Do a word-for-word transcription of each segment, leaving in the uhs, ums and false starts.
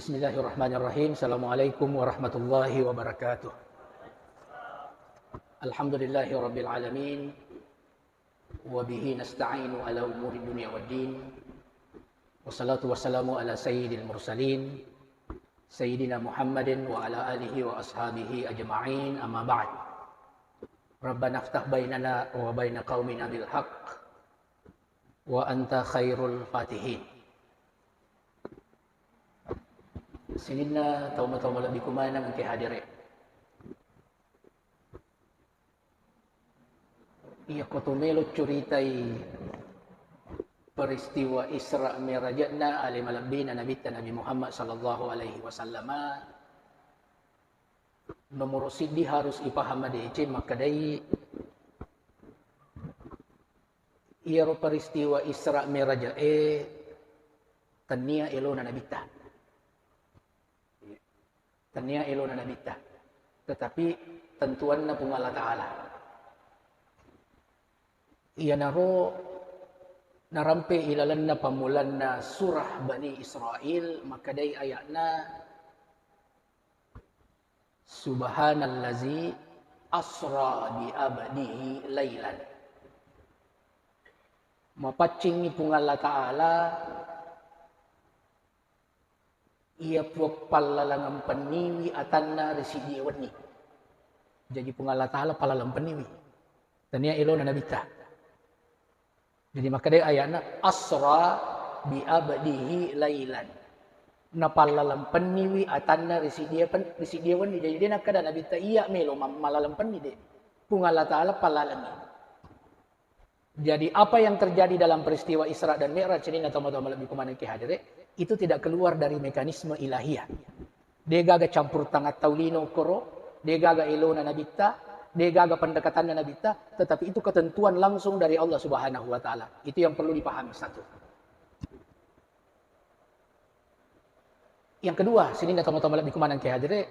Bismillahirrahmanirrahim. Assalamualaikum warahmatullahi wabarakatuh. Alhamdulillahi rabbil alamin. Wa bihi nasta'inu ala umuri dunya waddin. Wassalatu wassalamu ala sayyidil mursalin, sayyidina Muhammadin wa ala alihi wa ashabihi ajma'in, amma ba'd. Rabbana iftah bainana wa baina qaumina bil haqq, wa anta khairul fatihin. Sininna tau-tau malebbiku maneng engke hadere. Iyako to melo curitai peristiwa Isra Mi'rajna ale malebbina Nabitta Nabi Muhammad sallallahu alaihi wasallama, nomoro siddi harus ipaham madeceng makkedai iyaro peristiwa Isra Mi'raj e tennia elona Nabitta. Tennia elona Nabitta, tetapi tentuanna Puang Allah Ta'ala. Iyanaro narampe ilalenna pammulanna surah Bani Israil, makkedai ayatna, "Subhanallazi asra bi abdihi lailan." Mapaccingngi Puang Allah Ta'ala iya Puang pallalang penniwi atanna ri siddi wenni. Jaji Puang Allah Ta'ala pallalang penniwi. Tania elona Nabitta. Jadi makkeda ayatna, "Asra bi abdihi lailan." Napallalang penniwi atanna ri siddi pen-, ri siddi wenni. Jadi de nakkeda Nabitta, "Iya melo ma-, mallalang penni de." Puang Allah Ta'ala pallalangi. Jadi, apa yang terjadi dalam peristiwa Isra dan Mi'raj ini, atau malebbi kumaneng ki hadere, itu tidak keluar dari mekanisme ilahiyah. De gaga campur tangan tau lino koro, de gaga elona Nabitta, de gaga pendekatanna Nabitta, tetapi itu ketentuan langsung dari Allah Subhanahu wa Ta'ala. Itu yang perlu dipahami, satu. Yang kedua, sininna tau-tau malebbi kumaneng ki hadere,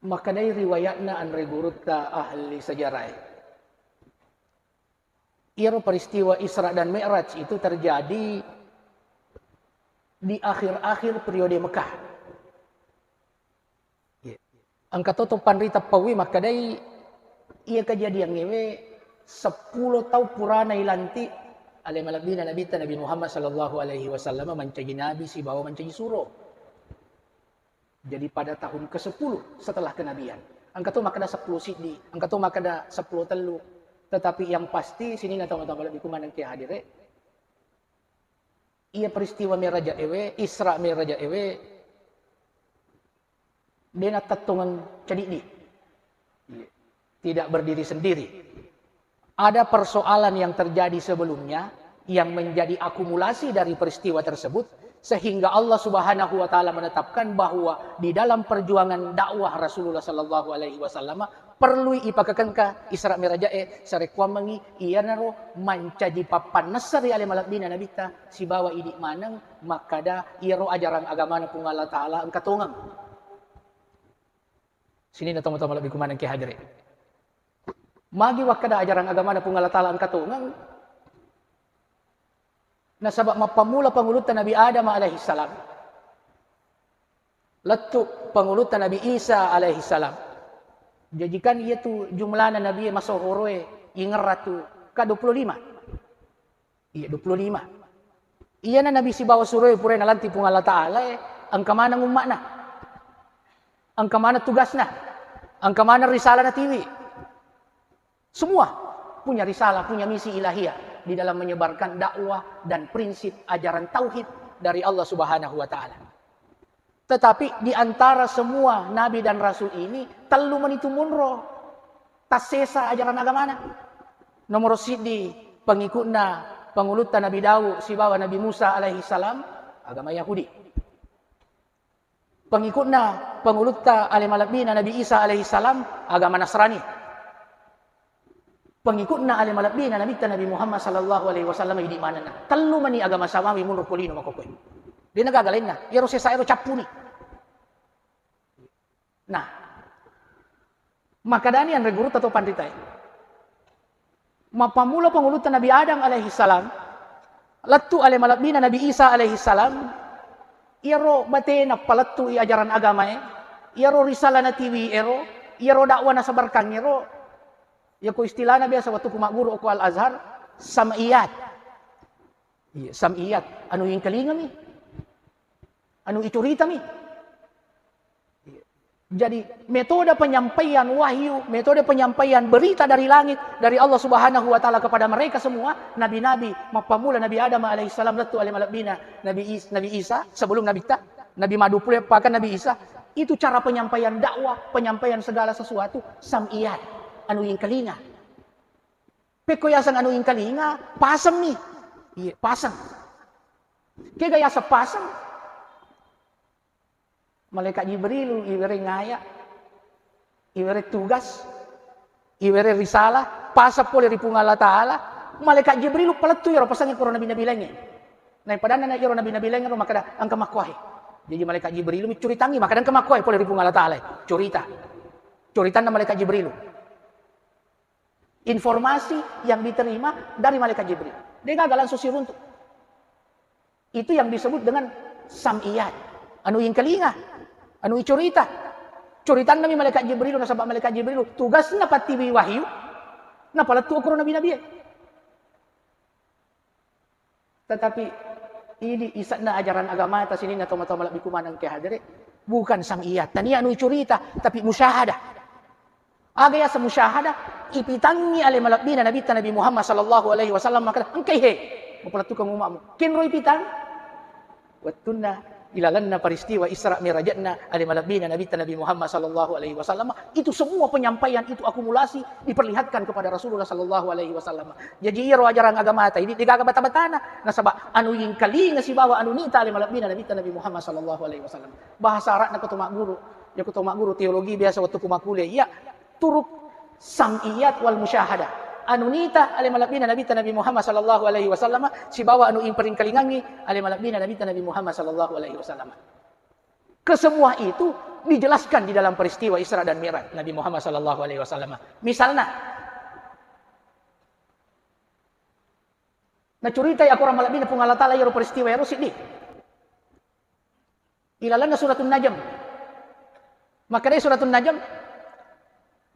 makkedai riwayatna anre gurutta ahli sejarah e. Iyaro peristiwa Isra dan Mi'raj itu terjadi di akhir-akhir periode Mekah. Iya. Engka to to panrita pauwi makkedai, iya kejadian ewe seppulo tau purana ilanti ale malebbina Nabitta Nabi Muhammad sallallahu alaihi wasallam mancaji nabi sibawa mancaji suro. Jadi pada tahun kesepuluh setelah kenabian. Engka to makkeda seppulo siddi, engka to makkeda seppulo tellu. Tetapi yang pasti, sininna tau-tau malebbi kumaneng ki hadere, iya peristiwa Mi'raj ewe, Isra Mi'raj ewe, de natettongeng cedidi. Tidak berdiri sendiri. Ada persoalan yang terjadi sebelumnya yang menjadi akumulasi dari peristiwa tersebut, sehingga Allah Subhanahu wa Ta'ala menetapkan bahwa di dalam perjuangan dakwah Rasulullah sallallahu alaihi wasallam perlu ipakekengka Isra Mi'raj e, sarekkuammengi iyanaro mancaji pappannessa ri ale malebbina Nabitta sibawa idi maneng makkeda iyaro ajarang agamana Puang Allah Ta'ala engka tongeng. Sininna tau-tau malebbi kumaneng ki hadere. Magi wakkeda ajarang agamana Puang Allah Ta'ala engka tongeng? Nasaba mappammula pangulutta Nabi Adam alaihi salam. Lettu pangulutta Nabi Isa alaihi salam. Jaji kan iyatu jumlana nabi e masohoro e ingerratu ka dua puluh lima. Iya, dua puluh lima. Iyana nabi sibawa suroe purae nalanti Puang Allah Ta'ala e, engka maneng umma'na. Engka maneng tugasna. Engka maneng risalah natiwi. Semua punya risalah, punya misi ilahiyah di dalam menyebarkan dakwah dan prinsip ajaran tauhid dari Allah Subhanahu wa Ta'ala. Tetapi di antara semua nabi dan rasul ini, tellu mani tu monro tassesa ajaran agamana. Nomoro siddi, pengikutna pangulutta Nabi Daud sibawa Nabi Musa alaihi salam, agama Yahudi. Pengikutna pangulutta ale malebbina Nabi Isa alaihi salam, agama Nasrani. Pengikutna ale malebbina Nabitta Nabi Muhammad sallallahu alaihi wasallam idi manenna. Tellu mani agama samawi munro ko lino makkokkoe. Dena gaga lainna. Iyaro sesa ero cappuni. Nah. Makkedani anre gurutta to panritae. Mappammula pangulutta Nabi Adam alaihissalam, lettu ale malebbina Nabi Isa alaihissalam, iyaro batena palettui ajaran agamae, iyaro risalah natiwi ero, iyaro dakwah nasabarkang ero, yako istilahna biasa wettu ku magguru ko Al Azhar, sam'iyat. Iya, sam'iyat, anu ingkalingami, anu icuritami. Jadi, metode penyampaian wahyu, metode penyampaian berita dari langit, dari Allah Subhanahu wa Ta'ala kepada mereka semua, nabi-nabi, mappammula Nabi Adam alaihissalam, lettu ale malebbina Nabi Is-, Nabi Isa, sebelum Nabi ta, Nabi Madu pule, bahkan Nabi Isa, itu cara penyampaian dakwah, penyampaian segala sesuatu, sam'iyat, anu ingkalinga. Pekko yaseng anu ingkalinga, paseng mi. Iya, paseng. Kega yaseng paseng? Malaikat Jibrilu iwereng aya, iwereng tugas, iwereng risalah, paseng pole ri Puang Allah Ta'ala. Malaikat Jibrilu palettu iyaro pasangnge koro nabi-nabi laingnge. Naipadanna na iyaro nabi-nabi laingnge ro makkeda, "Engka makkuae." Jaji malaikat Jibrilu micuritangngi, makkeda, "Engka makkuae pole ri Puang Allah Ta'ala." Curita. Curitanna malaikat Jibrilu. Informasi yang diterima dari malaikat Jibril. Degaga langsung siruntuk. Itu yang disebut dengan sam'iyat. Anu ingkalinga, anu icurita. Curitanna mi malaikat Jibril, nasaba malaikat Jibril tugasna pattiwi wahyu, napalettu okoro nabi-nabi. Tetapi ini ise'na ajaran agama ta sininna tomatoa malebbiku maneng ke hadere, bukan sam'iyat. Tania anu icurita, tapi musyahadah. Aga yaseng musyahadah, ipitangngi ale malebbina Nabitta Nabi Muhammad sallallahu alaihi wasallam makkeda, "Engkai he, mapalettukeng umma'mu." Kenro ipitang? Wettunna ilalenna peristiwa Isra Mi'rajna ale malebbina Nabitta Nabi Muhammad sallallahu alaihi wasallam, itu semua penyampaian itu akumulasi diperlihatkan kepada Rasulullah sallallahu alaihi wasallam. Jaji iyaro ajaran agamata ini degaga bata-batana, nasaba anu ingkalinga sibawa anu nita ale malebbina Nabitta Nabi Muhammad sallallahu alaihi wasallam. Bahasa Arabna ko to magguru, ya ko to magguru teologi biasa wettu ku makkuliah, iya, turuk sam'iyat wal musyahadah. Anu nita ale malebbina Nabitta Nabi Muhammad sallallahu alaihi wasallam sibawa anu imparingkalingangngi ale malebbina Nabitta Nabi Muhammad sallallahu alaihi wasallam. Kesemua itu dijelaskan di dalam peristiwa Isra dan Mi'raj Nabi Muhammad sallallahu alaihi wasallam. Misalna, nacuritai akorang malebbina Puang Allah Ta'ala iyaro peristiwa ero siddi. Ilalenna Suratun Najm. Makkedai Suratun Najm,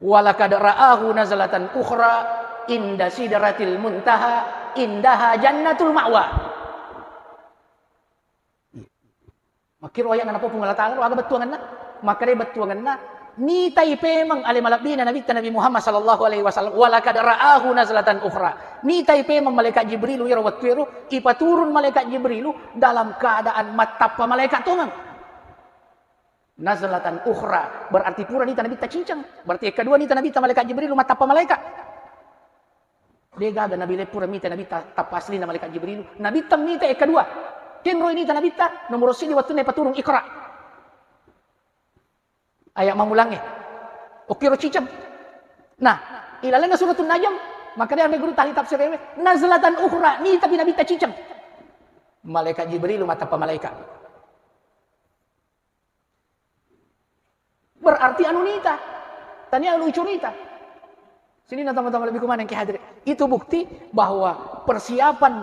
"Walaqad ra'ahu nazlatan ukhra inda sidratil muntaha indaha jannatul ma'wa." Makkiro aya'na napau Puang Allah Ta'ala, aga bettuangenna? Makkedai bettuangenna, nitai pemeng ale malebbina Nabitta Nabi Muhammad sallallahu alaihi wasallam, "Walaqad ra'ahu nazlatan ukhra." Nitai pemeng malaikat Jibrilu iyaro wettu ero, ipaturun malaikat Jibrilu dalam keadaan mattappa malaikat tongeng. Nazlatan ukhra, berarti pura nita Nabitta cincang. Berarti kedua nita Nabitta malaikat Jibrilu mattappa malaikat. Degaga nabi laing pura mita Nabitta tappa aslina malaikat Jibrilu. Nabitta mita e kedua. Kenroi nita Nabitta, nomoro siddi wettunna ipaturung Iqra. Ayat mammulangnge. Okkiro ciceng. Nah, ilalenna Suratun Najm, makkeda anre guru ahli tafsir ewe, nazlatan ukhra, nitapi Nabitta ciceng. Malaikat Jibrilu mattappa malaikat. Berarti anu nita. Tania anu icurita. Sininna tama-tama lebih kumaneng ki hadiri. Itu bukti bahwa persiapan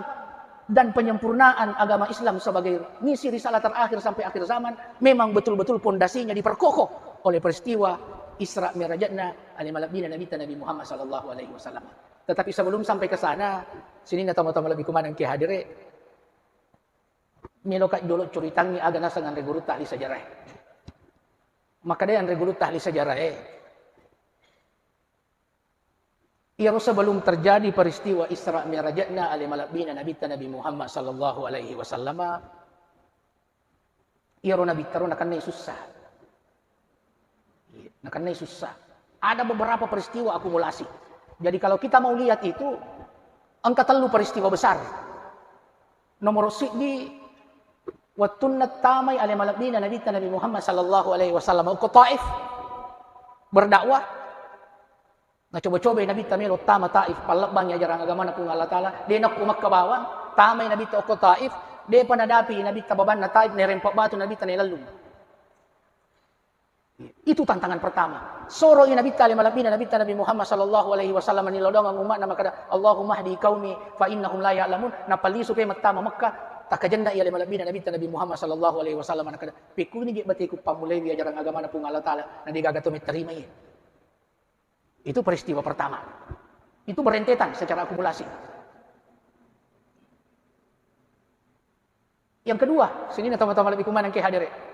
dan penyempurnaan agama Islam sebagai misi risalah terakhir sampai akhir zaman memang betul-betul pondasinya diperkokoh oleh peristiwa Isra Mi'rajna ale malebbina Nabitta Nabi Muhammad sallallahu alaihi wasallam. Tetapi sebelum sampai ke sana, sininna tama-tama lebih kumaneng ki hadiri, meloka jolo curitangngi aga naseng anre gurutta ahli sejarah. Makkedai anre gurutta ahli sejarah, iyaro sebelum terjadi peristiwa Isra Mi'rajna ale malebbina Nabitta Nabi Muhammad sallallahu alaihi wasallama, iyaro Nabitta ro nakennai sussa. Iya, nakennai sussa. Ada beberapa peristiwa akumulasi. Jadi kalau kita mau lihat itu, engka tellu peristiwa besar. Nomoro siddi, wettunna tamai ale malebbina Nabitta Nabi Muhammad sallallahu alaihi wasallam okko Taif berdakwah. Nacoba-cobai Nabitta melo tama Taif, pallebbangi ajarang agamana Puang Allah Ta'ala, de nakko Makkah bawang, tamai Nabitta okko Taif, depa nadapi Nabitta babanna Taif, nerempa batu Nabitta nelellung. Itu tantangan pertama. Soro i Nabitta, ale malebbina Nabitta Nabi Muhammad sallallahu alaihi wasallam, nilodongeng umma'na makkeda, "Allahumma hdi qaumi fa innahum la ya'lamun." Napalisu pe mattama Mekkah, takajenna i ale malebbina Nabitta Nabi Muhammad sallallahu alaihi wasallam, nakkeda, "Pekkuni je bateku pammulaiwi ajaran agamana Puang Allah Taala, na degaga to metterimai." Itu peristiwa pertama. Itu berentetan secara akumulasi. Yang kedua, sininna tomatoa malebbiku maneng ke hadere.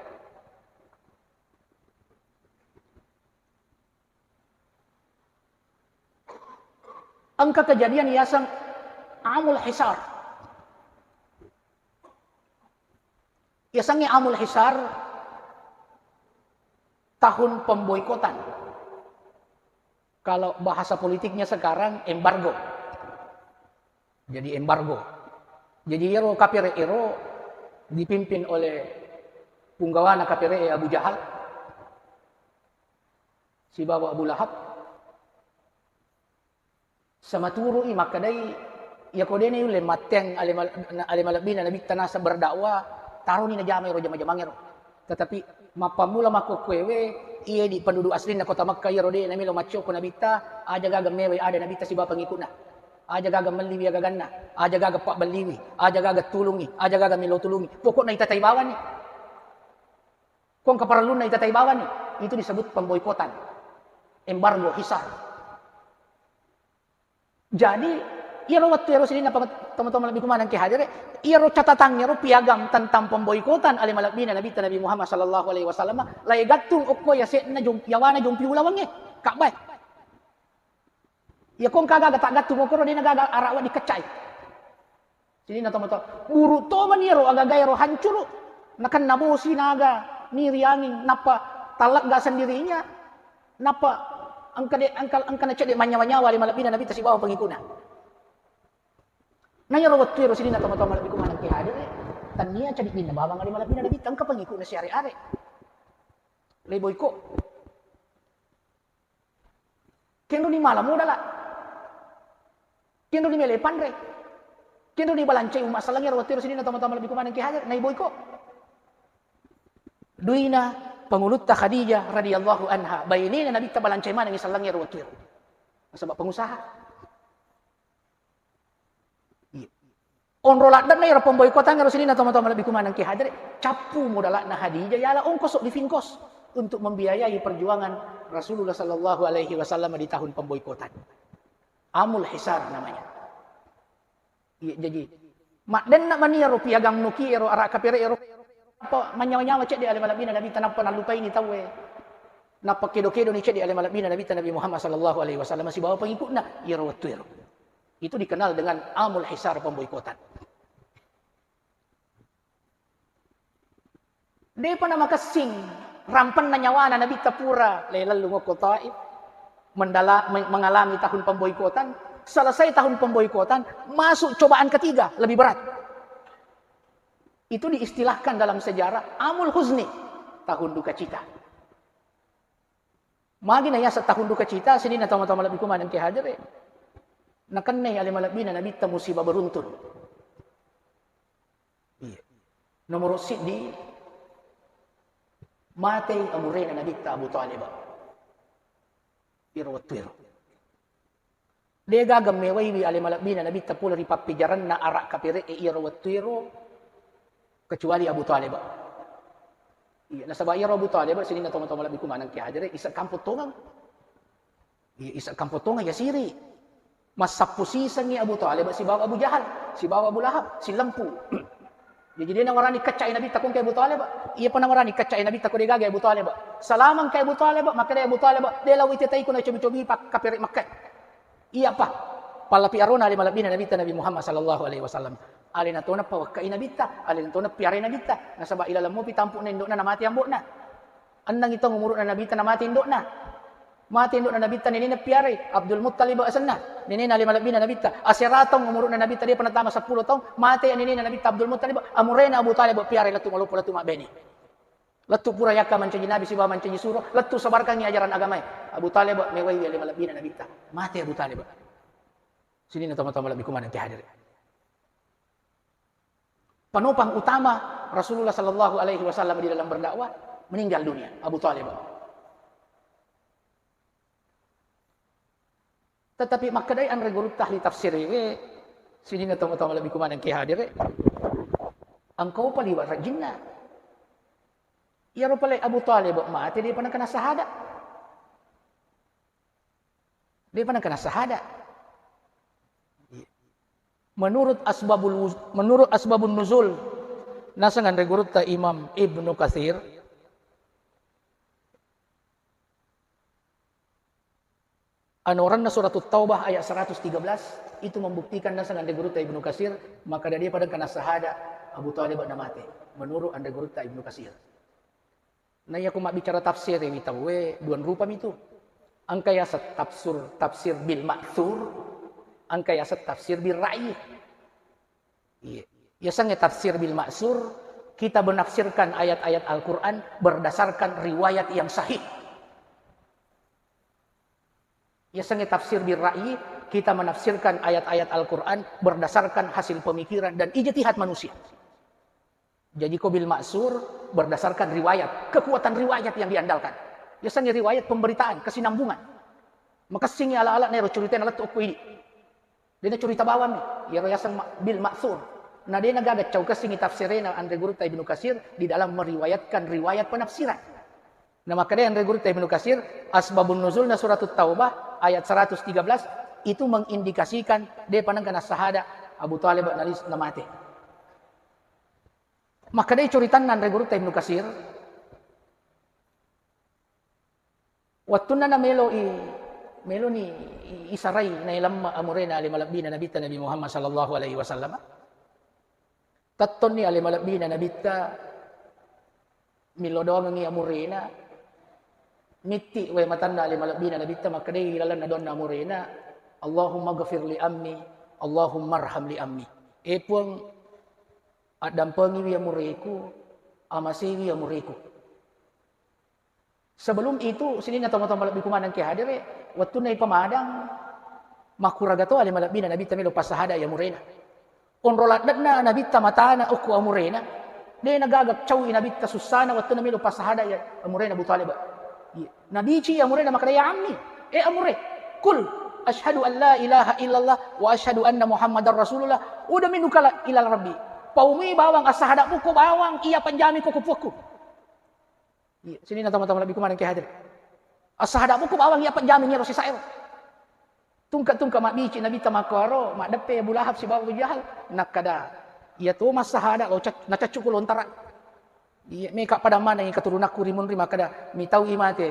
Engka kejadian yaseng Amul Hisar. Yasengnge Amul Hisar, tahun pemboikotan. Kalau bahasa politiknya sekarang, embargo. Jadi embargo. Jadi iyaro kapere ero dipimpin oleh punggawana kapere Abu Jahal sibawa Abu Lahab. Samaturu'i makkedai, iyako de' nayulle matteang ale mal-, na-, ale malebbina Nabitta naseng berdakwah, taroni najama ero jama-jamang ero. Tetapi mappammula makkokkoewe, iye di penduduk aslinna kota Mekkah iyaro de' namelo maccokko Nabitta, aja gaga mewai ada Nabitta sibawa pengikutna. Aja gaga melliwi agaganna, aja gaga pabbelliwi, aja gaga tulungi, aja gaga melo tulungi. Pokokna itatai bawani. Ko engka parellunna itatai bawani, itu disebut pemboikotan. Embargo, hisar. Jadi, iyaro wettu ero sininna pang-, tomatoa malebbiku maneng ke hadere, iyaro catatangnge ro piagang tentang pemboikotan ale malebbina Nabitta Nabi Muhammad sallallahu alaihi wasallam, lae gattung okko yase'na jom-, yawana jompi ulawengnge, Ka'bae. Iyako engka gaga taggattung okkoro, de' nagaga ara' wedding keccai. Sininna tomatoa, buru tomani ero agaga ero hancuru, nakenna bosi naga, niri anging, nappa tallegga sendirinya, nappa engka de-, engka, engka nacedde manyawa-nyawa ale malebbina Nabitta sibawa pengikuna. Na iyaro wettu ero sininna tomatoa malebbiku maneng ke hadere, tania cadiddinna bawang ale malebbina Nabitta, engka pengikuna siare-are. Leboiko. Kenroni mala modala. Kenroni mele panre. Kenroni balancai umma selleng ero wettu ero sininna tomatoa malebbiku maneng ke hadere, naiboiko. Duina pangulutta Khadijah radhiyallahu anha, bainena Nabitta balancai manengngi selleng ero wettu ero. Nasaba pengusaha. Iya. Onro laddenna iyaro pemboikotang ero sininna tomatoa malebbiku maneng ke hadere, cappu modala'na Khadijah yala ongkoso living cost untuk membiayai perjuangan Rasulullah sallallahu alaihi wasallam di tahun pemboikotan. Amul Hisar namanya. Iya, jaji maddenna mani ero piagang noki ero ara' kapere ero. Apa manyawa-nyawa cedde ale malebbina Nabitta nappa nallupaini tauwe. Nappa kedo-kedoni cedde ale malebbina Nabitta Nabi Muhammad sallallahu alaihi wasallam sibawa pengikutna iyaro wettu ero. Itu dikenal dengan Amul Hisar, pemboikotan. De'pa namakessing rampenna nyawana Nabitta pura, lelellung okko Taif, mendala-, me-, mengalami tahun pemboikotan. Selesai tahun pemboikotan, masuk cobaan ketiga, lebih berat. Itu diistilahkan dalam sejarah Amul Huzni, tahun duka cita. Magi nayaseng tahun duka cita, sininna tomatoa malebbiku maneng ke hadere. Nakennai ale malebbina Nabitta musibah beruntun. Iya. Nomoro siddi, matei amurena Nabitta Abu Thalib. Iro wettu ero. De'gaga mewaiwi ale malebbina Nabitta pole ri pappijaranna ara' kapere'e iyaro wettu ero, kecuali Abu Thalib. Iya, nasaba iyaro Abu Thalib sininna tomatoa malebbiku maneng ke hadere, isa' kampong tongeng. Iya, isa' kampong tongeng yasiri. Massappu sisengngi Abu Thalib sibawa Abu Jahal, sibawa Abu Lahab, silempu. Jaji, de' nawarani keccai Nabitta ko engkai Abu Thalib. Iyapa nawarani keccai Nabitta ko de'gaga Abu Thalib. Salameng kai Abu Thalib, makkeda Abu Thalib, de' lao ite taiku nacobi-cobi pak kapere' Makkah. Iyapa? Pallapi arona ale malebbina Nabitta Nabi Muhammad sallallahu alaihi wasallam. Alena tona pawakkai Nabitta, alena tona piarai Nabitta. Nasaba ilaleng mopi tampu'na indo'na namate ambo'na. Enneng taung umuru'na Nabitta namate indo'na. Mate indo'na Nabitta, nenena piarai, Abdul Muttalib asenna. Nenena ale malebbina Nabitta. Asera taung umuru'na Nabitta, de'pa natama seppulo taung, mate nenena Nabitta Abdul Muttalib, amurena Abu Thalib piarai lettu maloppo, lettu mabbene. Lettu pura yakka mancaji nabi sibawa mancaji suro, lettu sebarkangngi ajaran agamae. Abu Thalib mewaiwi ale malebbina Nabitta. Mate Abu Thalib. Sininna tomatoa malebbiku maneng ke hadere. Penopang utama Rasulullah sallallahu alaihi wasallam di dalam berdakwah, meninggal dunia, Abu Thalib. Tetapi makkedai anre gurutta ahli tafsir we, sininna tomatoa malebbi kumaneng ke hadire, engkau paliwa rajinna. Iyaro pale Abu Thalib mate, depa nengka nassahada. Depa nengka nassahada. Menurut asbabul wuz-, menurut asbabun nuzul, naseng anre gurutta Imam Ibnu Katsir, anoranna Suratut Taubah ayat seratus tiga belas, itu membuktikan naseng anre gurutta Ibnu Katsir, makkeda depa nengka nassahada Abu Thalib namate, menurut anre gurutta Ibnu Katsir. Na iya ko mabbicara tafsir ri tauwe, duan rupa mitu. Engka yaseng tafsir, tafsir bil ma'tsur, engka yaseng tafsir bil ra'yi. Iya. Yasengnge tafsir bil ma'tsur, kita menafsirkan ayat-ayat Al-Quran berdasarkan riwayat yang sahih. Yasengnge tafsir bil ra'yi, kita menafsirkan ayat-ayat Al-Quran berdasarkan hasil pemikiran dan ijtihad manusia. Jadi ko bil ma'tsur berdasarkan riwayat, kekuatan riwayat yang diandalkan. Yasengnge riwayat pemberitaan, kesinambungan. Makessingngi ala-ala nero curita na lettu okko idi. Dena curita bawang ni, yaro yaseng ma-, bil ma'tsur. Na dena gaga cau kessingngi tafsirena anre gurutta Ibnu Katsir di dalam meriwayatkan riwayat penafsiran. Na makkeda anre gurutta Ibnu Katsir, asbabun nuzulna Suratut Taubah ayat seratus tiga belas itu mengindikasikan depa nengka nassahada Abu Thalib nalis-, namate. Makkedai curitanna anre gurutta Ibnu Katsir, wettunna namelo i-, meloni i-, isarai nailemme amurena ale malebbina Nabitta Nabi Muhammad sallallahu alaihi wasallam. Tettonni ale malebbina Nabitta millo doangengngi amurena, mitti wae matanna ale malebbina Nabitta makkedai lalenna doanna amurena, "Allahumma ghafir li ammi, Allahumma arham li ammi." E Puang, addampengiwi amureku, amaseiwi amureku. Sebelum itu, sininna tomatoa malebbi kumaneng ke hadere, wettunna ipamadang, makkuraga to ale malebbina Nabitta melo passahada i amurena. Onro ladde'na Nabitta matana okko amurena, de nagaga caui Nabitta sussana wettunna melo passahada i amurena Abu Thalib. Iya. Nabici amurena makkeda, "Ya ammi, e amure, kul asyhadu an la ilaha illallah wa asyhadu anna Muhammadar Rasulullah, udah minukala ilal Rabbi." Paumi bawang assahada muko bawang iya panjami ko kupuakku. Iya, sininna tomatoa malebbi kumaneng ke hadere. Assahada muko bawang iya panjami iyaro sisa'ero. Tungke-tungke mabbici Nabitta makkuaro, maddeppe Abu Lahab sibawa Abu Jahal, nakkeda, "Iya to massahada lo cac-, nacaccuku lontara." Iya, meka pada manengngi keturunakku ri munri makkeda, "Mitau i mate."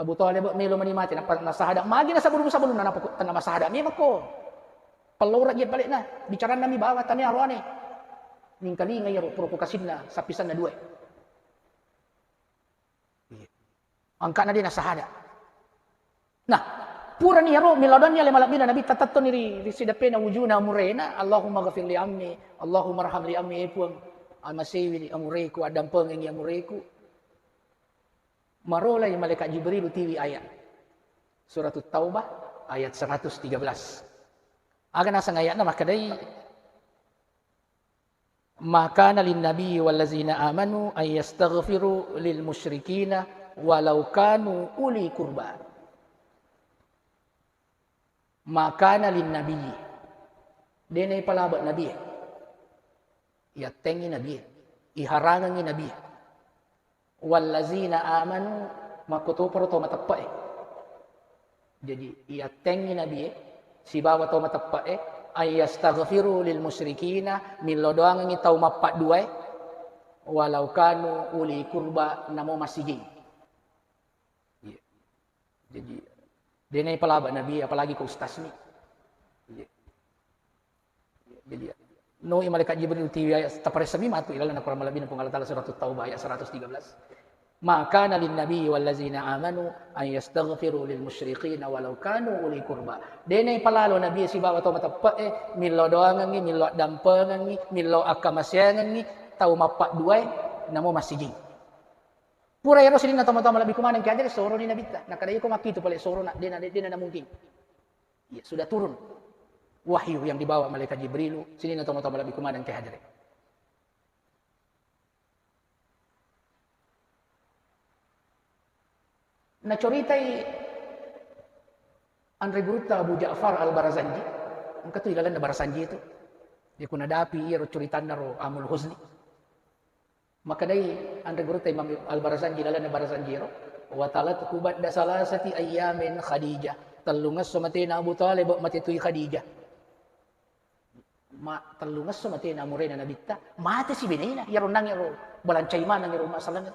Abu Thalib melo mani mate, nappa nassahada magi na sebelum-sebelumna, nappa ko tenna massahada memekko. Pellora je palekna, bicaranna mi bawa tania roane. Mingkalinga iyaro provokasinna sappisenna dua. Iya. Angkana de nasahada. Nah, purani iyaro millau doanni ale malebbina Nabitta tettonni ri, ri sideppena wujuna amurena, "Allahumma ghafir li ammi, Allahumma arham li ammi," e Puang, amaseiwi amureku, addampengengngi amureku. Marolai malaikat Jibril tiwi ayat. Suratut Taubah ayat seratus tiga belas. Aga naseng ayatna makkedai, "Ma kana lin nabiyyi wallazina amanu an yastaghfiru lil musyrikina walau kanu uli qurba." Ma kana lin nabiyyi. De naipalabe nabie. Iattengngi nabie. Iharangengngi nabie. Wallazina amanu, makkutoparo to mateppe'e. Jaji, iattengngi nabie sibawa to mateppe'e, ayyastaghfiru lil musyrikina, millo doangengngi tau mappadduae, walau kanu uli kurba, namo massiging. Iya. Jaji, de naipalaba nabi, apalagi ko ustasni. Iya. Jadi, noi malaikat Jibril tiwi ayat, taparessami matu ilalenna Quran malebbina Puang Allah Taala, Suratut Taubah ayat seratus tiga belas. "Ma kana lin nabiyyi wallazina amanu an yastaghfiru lil musyrikina walau kanu uli kurba." De naipalalo nabi sibawa to mateppe'e, millo doangengngi, millo addampengengngi, millo akkamaseangengngi, tau mappadduae, namo massiging. Pura ero sininna tomatoa malebbi kumaneng ke hadere, soroni nabitta. Nakkeda iko makkitu pale sorona, dena, dena, dena mungkin. Iya, sudah turun wahyu yang dibawa malaikat Jibrilu, sininna tomatoa malebbi kumaneng ke hadere. Nacoritai Anre gurutta Abu Ja'far Al-Barazanji, engka tu ilalenna Barazanji itu. Dia kuna dapi iyaro curitanna ro Amul Huzni. Makkedai anre gurutta Imam Al-Barazanji lalenna Barazanjiro, "Wa talatku ba'da salasati ayyamin Khadijah." Tellungesso matena Abu Thalib, mate tui Khadijah. Ma-, tellungesso matena amurena Nabitta, mate si benena, iyaro nangero balancai maneng ero umma selleng.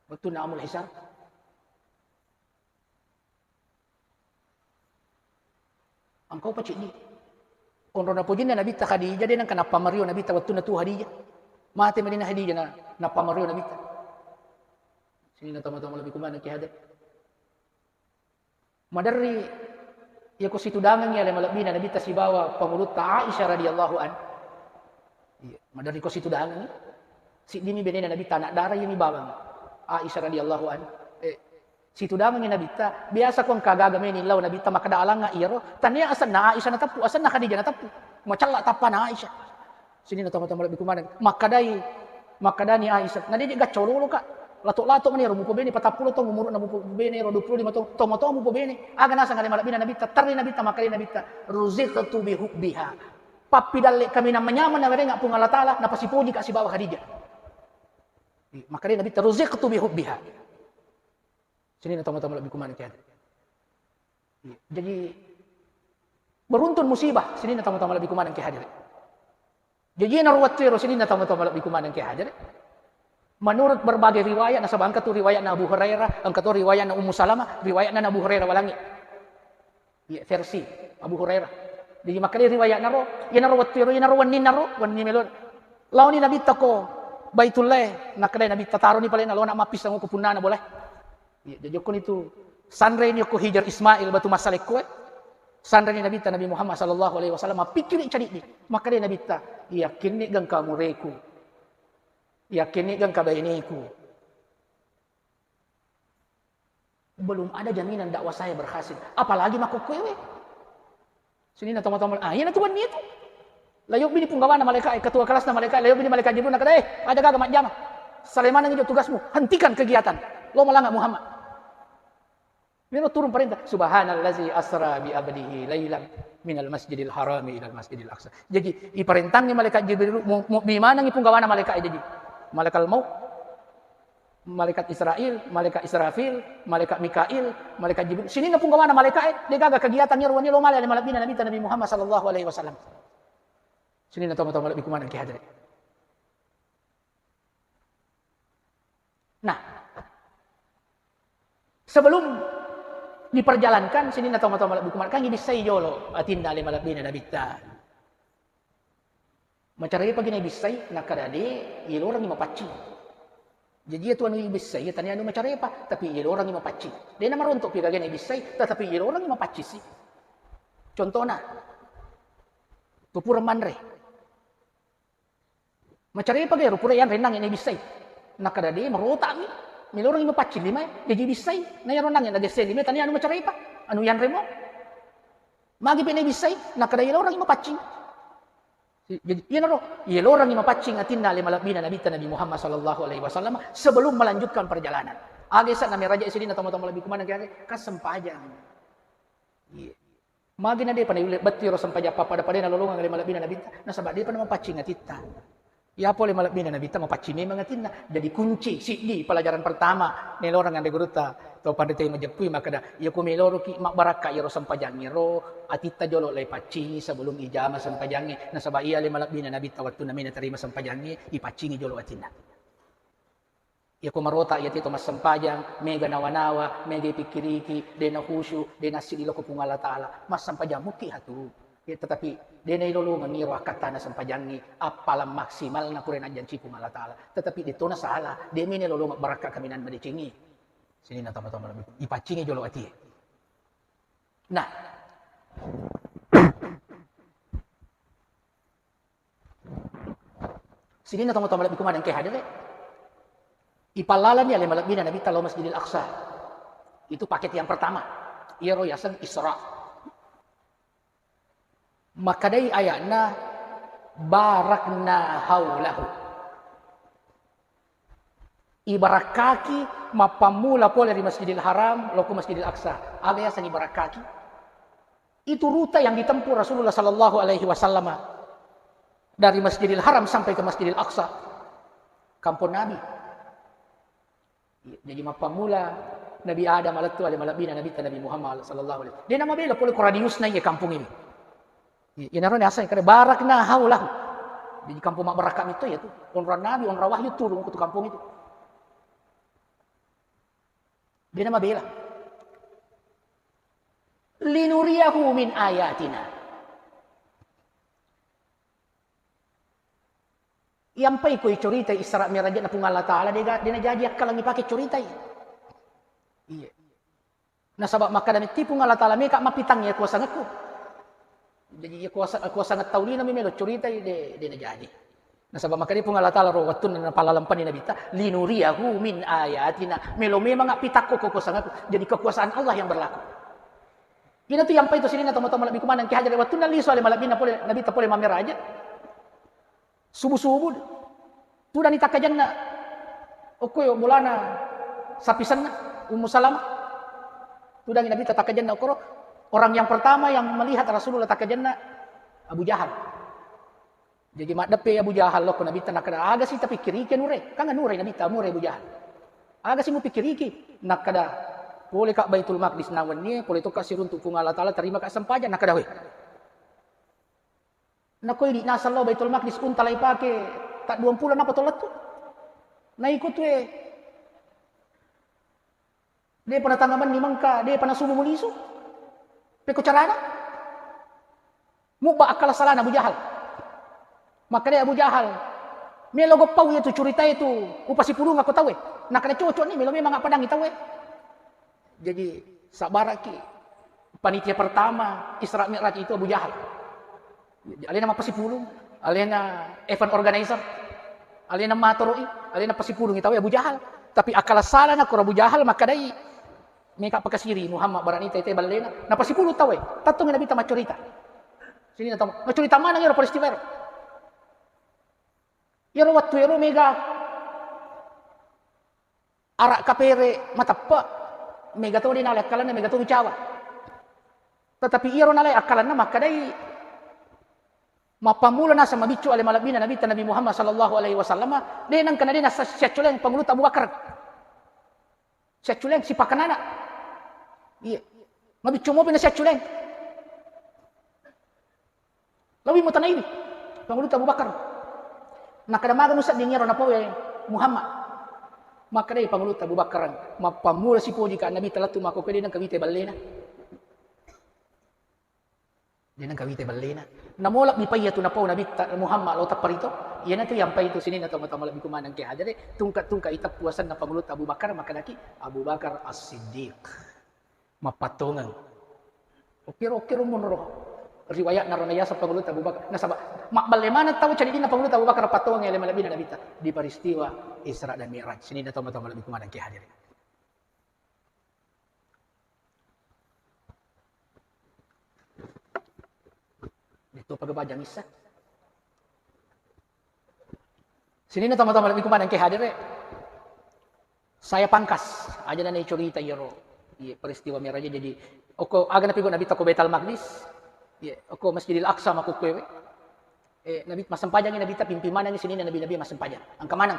Wettunna Amul Hisar. Engkau paciddi. Onro napojinna Nabitta Khadijah, de nengka nappamario Nabitta wettunna tu Khadijah. Mate manenna Khadijah na, nappamario Nabitta. Sininna tama-tama lebbi kumaneng ki hadir. Maderri, iya ko situdangengngi ale malebbina Nabitta sibawa pangulutta Aisyah radhiyallahu an. Iya, maderri ko situdangengngi. Siddimi benena Nabitta anak dara, iyami bawang. Aisyah radhiyallahu an. Eh, Situdangengngi Nabitta, biasa ko engka gaga meni lao Nabitta makkeda alangnga iyaro, tania asenna Aisyah nateppu, asenna Khadijah nateppu. Macella tappana Aisyah. Sininna tama-tama lebbi kumaneng. Makkedai, makkedani Aisyah, "Na de je gacco lolo ka. Lato-lato mani ero mupobene patappulo taung umuruna, mupobene ero duappulo lima taung, tomo-tomo mupobene." Aga naseng ale malebbina Nabitta, terri Nabitta, makkedai Nabitta, "Ruziqtu bi hubbiha." Pappidalle kaminang manyameng nawerengnga Puang Allah Taala, napasipoji ka sibawa Khadijah. Makkedai Nabitta, "Ruziqtu bi hubbiha." Sininna tama-tama lebbi kumaneng ki hadir. Iya. Jadi, beruntun musibah, sininna tama-tama lebbi kumaneng ki hadir. Jadi, iyana ro wettu ero sininna tama-tama lebbi kumaneng ki hadir. Menurut berbagai riwayat, nasaba engka tu riwayatna Abu Hurairah, engka tu riwayatna Ummu Salamah, riwayatna Abu Hurairah walangi. Iya, versi Abu Hurairah. Jadi, makkedai riwayatna ro, iyanaro wettu ero, iyanaro wenninna ro, wenni melo. Laoni Nabitta ko Baitullah, nakkedai Nabitta, "Taroni pale nalona mappisseng ko punnana boleh." Iya, jaji okkoni tu sanreni okko Hijar Ismail batu massalekkoe. Sanreni Nabitta Nabi Muhammad sallallahu alaihi wasallam, mappikkiri cadiddi. Makkedai Nabitta, "Iyakkinni gangka mureku? Iyakkinni gangka baineku?" Belum ada jaminan dakwah saya berhasil. Apalagi makkukkuewe. Sininna tama-tama, ah, iyana tu wenni tu. Layobbini punggawana malaika e, ketua kelasna malaika e, layobbini malaikat Jibril, nakada, "Eh, aja gaga majjama. Salai maneng ijo tugasmu. Hentikan kegiatan. Lo malanga Muhammad." Miro turun perintah, "Subhanallazi asra bi abdihi lailan minal masjidil harami ilal masjidil aqsa." Jadi, iparentangi malaikat Jibril, mu-, mu-, bi manengi punggawana malaika e jaji. Malaikat maut. Malaikat Israil, malaikat Israfil, malaikat Mikail, malaikat Jibril. Sininna punggawana malaika e, de gaga kegiatan iyaro wenni lo male ale malebbina Nabitta Nabi Muhammad sallallahu alaihi wasallam. Sininna tama-tama lebbi kumaneng ki hadere. Nah, sebelum diperjalankan, sininna tama-tama lebbi kumaneng, kan ibissai jolo atinna ale malebbina Nabitta. Macarepa gi naibissai, nakkada de, iyelorengngi mapaccing. Jaji iyatu anu ibissai, tania anu macarepa, tapi iyelorengngi mapaccing. De namarontok pi gaga naibissai, tetapi iyelorengngi mapaccing si. Contona, tu pura manre. Macarepa ga ero pura yanre nangnge naibissai. Nakkada de, marotami. Milorengngi mapaccing limae, jaji ibissai. Na iyaro nangnge nagesse limae, tania anu macarepa, anu yanremo. Magi pe naibissai, nakkada iyelorengngi mapaccing. Jadi, iyanaro, iyelorengngi mapaccing atinna ale malebbina Nabitta Nabi Muhammad sallallahu alaihi wasallam sebelum melanjutkan perjalanan. Aga esa nameraja sininna tama-tama lebbi kumaneng ki aga, kasempajang. Iya. Magi na depa naulle bettu ero sempajang pappada-padai nalolongeng ale malebbina Nabitta, nasaba depa namapaccing atitta. Iya pole malebbina Nabitta mapaccing memang atinna. Jadi kunci siddi pelajaran pertama naeloreng anre gurutta to panrita majeppui makkada, iya ko meloroki mabbarakka iyaro sempajangnge ro, atitta jolo leipaccingi sebelum ijama sempajangnge. Nasaba iya ale malebbina Nabitta wettunna mena terima sempajangnge, ipaccingi jolo atinna. Iya ko marota iya tito massempajang, mega nawa-nawa, mega ipikkiriki, de na khusyuk, de na siddi lao ko Puang Allah Taala. Massempajang mukki hatu. Ya, tetapi de nailolongengngi ro akkattana sempajangnge, appalang maksimalna pura najjanci Puang Allah Taala. Tetapi de to nasala, de mi nailolongeng barakka kaminang madecengngi. Sininna tama-tama lebbi. Ipaccingi jolo atie. Nah. Sininna tama-tama lebbi kumaneng ke hadere. Ipallalani ale malebbina Nabitta lao Masjidil Aqsa. Itu paket yang pertama. Iyaro yaseng Isra. Makkedai ayatna, "Barakna haulahu." Ibarakkaki mappammula pole ri Masjidil Haram, lao ko Masjidil Aqsa. Aga yaseng ibarakkaki? Itu rute yang ditempuh Rasulullah sallallahu alaihi wasallam dari Masjidil Haram sampai ke Masjidil Aqsa, kampung Nabi. Jadi mappammula Nabi Adam alettu ale malebbina Nabitta Nabi Muhammad sallallahu alaihi wasallam. De namabela pole ko radiusna iye kampung ini. Iyanaro naseng kare barakna haulahu. Jadi kampung mabbarakka mito ya tu. Onrang Nabi, onrang wahyu turun ke tu kampung itu. De namabela. Linuriyahu min ayatina. Iyampai koi cerita Isra Mi'rajna Puang Allah Ta'ala, de ga, de najaji akkalang ipake ceritai. Iya. Nasaba makkada metti Puang Allah Ta'ala meka mapitang ya kuasangekku. Jadi ya kuasa, kuasangetta ulina mi melo ceritai de, de najaji. Nasaba makkada Puang Allah Ta'ala ro wettunna napalalampani Nabitta, linuriyahu min ayatina. Melo memang pitakko kekuasaanku. Jadi kekuasaan Allah yang berlaku. Ina tu yampai tu sininna tomatoa malebbi kumaneng ki hajare wettunna lisu ale malebbina pole Nabitta pole mammiraja. Subu-subu tudani takkajanna okko bolana sapisenna Ummu Salamah. Tudangi Nabitta takkajanna okkoro. Orang yang pertama yang melihat Rasulullah takkajanna Abu Jahal. Jadi maddeppe Abu Jahal lokko Nabitta nakkeda, "Aga si tapikkiriki anure?" Kan anure Nabitta, amure Abu Jahal. "Aga si mupikkiriki?" Nakkeda, "Poleka Baitul Maqdis nawennie, pole tokka siruntu Puang Allah Ta'ala, tarimaka sempajang." Nakkeda, "Weh. Nakoi di naseng lao Baitul Maqdis unta lai pake ta duampulo napa to lettu. Naiko tue Depa natangnga benni mengka, depa nasubu mulisu. Pekko carana? Mubba akkala salana Abu Jahal. Makkeda Abu Jahal, "Melo goppau iya tu curita itu, upasipulung akko tauwe." Nakkeda, "Cocok ni, melo memang appadangi tauwe." Jadi, sabbaraki panitia pertama Isra Mi'raj itu Abu Jahal. Alena mappasipulung, alena event organizer, alena matoroi, alena pasipulungi tauwe Abu Jahal. Tapi akkala salana koro Abu Jahal makkedai, "Meka pakasiri Muhammad barani tete ballena." Napasipulung tauwe, tattongi Nabitta maccorita. Sininna tau, maccorita maneng ero peristiwa ero. Iyaro wettu ero mega ara kapere mateppe, mega to de nalai akkalanna, mega to micawa. Tetapi iyaro nalai akkalanna makkedai, mappammula naseng mabiccu ale malebbina Nabitta Nabi Muhammad sallallahu alaihi wasallam, de nengka na de nasa-, siaccoleng Pangulutta Abu Bakar. Siaccoleng, sipakanana. Iya. Mabiccu mopi na siaccoleng. Lawi mutanaiwi Pangulutta Abu Bakar. Nakkeda, "Maga musedding iyaro napawe Muhammad?" Makkedai Pangulutta Abu Bakar, "Mappammula sipoji ka Nabitta lettu makkokkoe de nengka wite ballena." De nengka wite ballena. Namolak mi paiya tu napau Nabitta Muhammad lao tapparito. Iyanatu yampai tu sininna tomatoa malebbiku maneng ke hajare, tungka-tungka iteppu asenna Pangulutta Abu Bakar, makkedaki Abu Bakar As-Siddiq. Mappattongeng. Okkiro, okkiro monro riwayatna ro nayaseng Pangulutta Abu Bakar. Nasaba mabballe maneng tau cedidinna Pangulutta Abu Bakar pattongeng ale malebbina Nabitta di peristiwa Isra dan Mi'raj. Sininna tomatoa malebbiku maneng ke hajare. Itu pagabajang issa. Sininna tomatoa malebbiku maneng ke hadere. Saya pangkas, aja nani curita iyaro. Iya, peristiwa Mi'raj jadi okko aga napigau Nabitta ko Baitul Maqdis. Iya, okko Masjidil Aqsa makkukkuewe. Eh, Nabi, massempajangi Nabitta, pimping manengi sininna nabi-nabi massempajang. Engka maneng.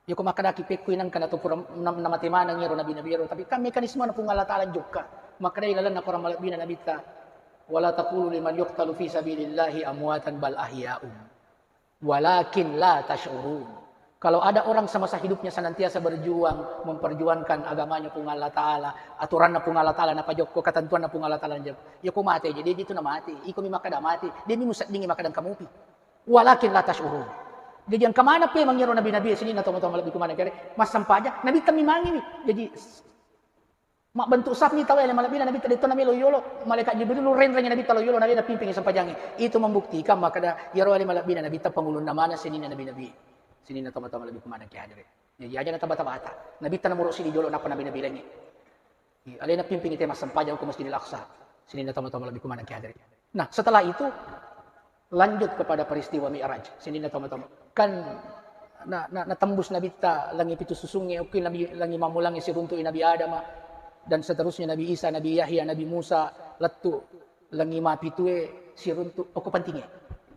Yako makkedaki pekkui nengka nato pura na-, namate maneng iyaro nabi-nabi iyaro. Tapi kan mekanisme na Puang Allah Ta'ala jokka. Makkedai lalenna Quran malebbina Nabitta, "Wala taqulu liman yuqtalu fi sabilillahi amwatan bal ahya'un. Walakin la tash'urun." Kalau ada orang semasa hidupnya senantiasa berjuang, memperjuangkan agamanya Puang Allah Ta'ala, aturanna Puang Allah Ta'ala, napajokko ketentuanna Puang Allah Ta'ala, yako mate, jadi itu na mate. Iko mi makkeda mate, de mi museddingi makkeda engka mupi. Walakin la tash'urun. Jadi engka maneng pe mangiro nabi-nabi sininna tomatoa malebbiku maneng kere, massempajang, Nabitta mi mangiwi. Jadi, Mabbentuk saf ni tau ele malebbina Nabitta, de to namelo yolo, malaikat Jibril renrengi Nabitta lo yolo, nabitta pimpingi sempajangi. Itu membuktikan makkeda iyaro ele malebbina Nabitta pangulunna maneng sininna nabi-nabi. Sininna tomatoa malebbiku maneng ke hadere. Jadi aja na tabata-bata. Nabitta nomoro sidi jolo nappa nabi-nabi laingnge. Alena pimpingi te massempajang ko Masjidil Aqsa. Sininna tomatoa malebbiku maneng ke hadere. Nah, setelah itu lanjut kepada peristiwa Mi'raj. Sininna tomatoa. Kan na, na, natembus Nabitta langi pitu susungnge, okki nabi langi mammulangnge siruntu'i Nabi Adam. dan seterusnya, Nabi Isa, Nabi Yahya, Nabi Musa, lettu langi mapitue siruntu, okko pentingnge.